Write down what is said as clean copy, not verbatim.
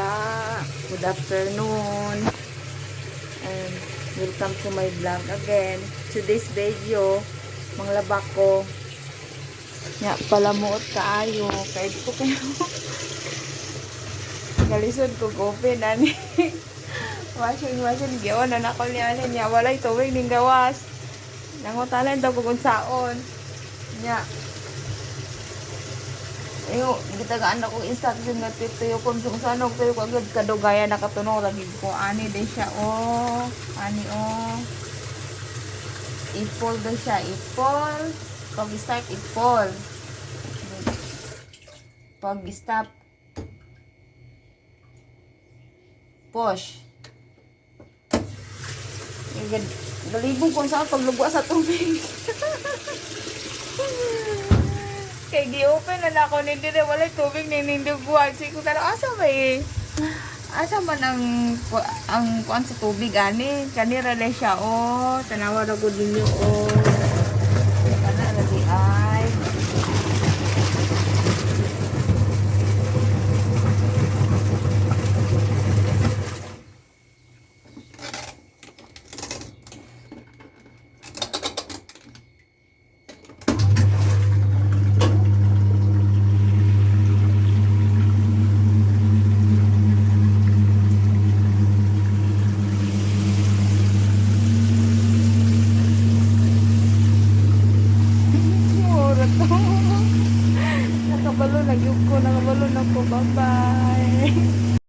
Langga. Good afternoon. And welcome to my vlog again. Today's video, manglaba ko. Nya palamuot kaayo. Kay di ko kayo. Galisod ko open ani. Washing machine gion na nako niya ani niya walay tubig ning gawas. Nangutalan daw kung unsaon. Nya ayo, gitagaan ako instruction nga tuyo kung kung saan tuyo ko agad kadugaya nakatunog lagi ko ani din siya, oh, ani, oh, i-fold daw siya, i-fold. Pag start, i-fold. Pag stop, push. Agad galibong kung saan paglugwa sa tubig. Kay gi-open na na ako ni dire, walay tubig ni nindugwan. Sige ko asa may asa man ang kuan sa tubig ani? Kanira na siya, oh. Tanawa ra gud ninyo, oh.